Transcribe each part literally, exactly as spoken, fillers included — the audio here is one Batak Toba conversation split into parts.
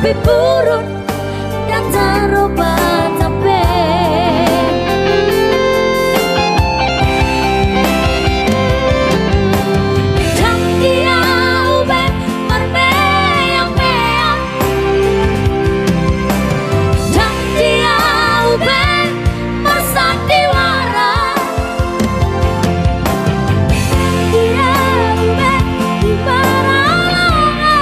Pipurun, ndang tarobatan be. Ndang dia ube marmeang-meang. Ndang dia ube marsandiwara. Dia ube di paralongan.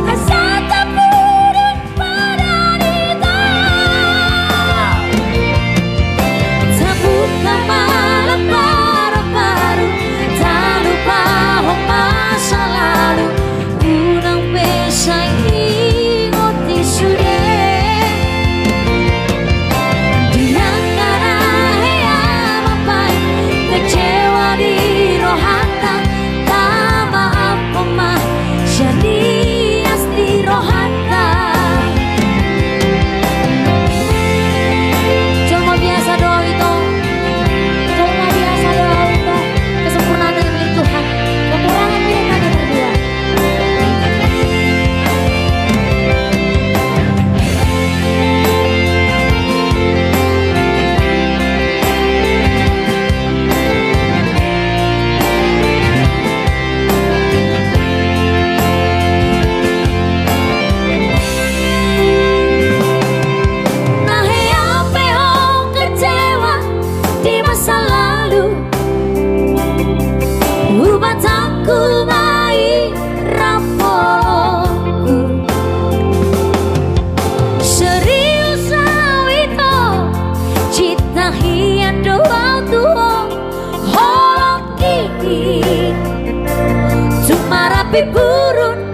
Asa tapudun padan ita. Tabuka malam baru-baru, talupahon masa lalu, unang be sai ingot i sude. Di angka na hea ma paik, kecewa di rohanta, tama ampu ma sian ias di rohanta. Jolma biasa do au ito. Jolma biasa do au ito. Kesempurnaan dari Tuhan. Kekurangan milik kami berdua. Na hea pe ho kecewa di masa lalu, ubatangku ma i rap holongku. Serius au ito, cinta hian do au tu ho, holong i tumara pipurun.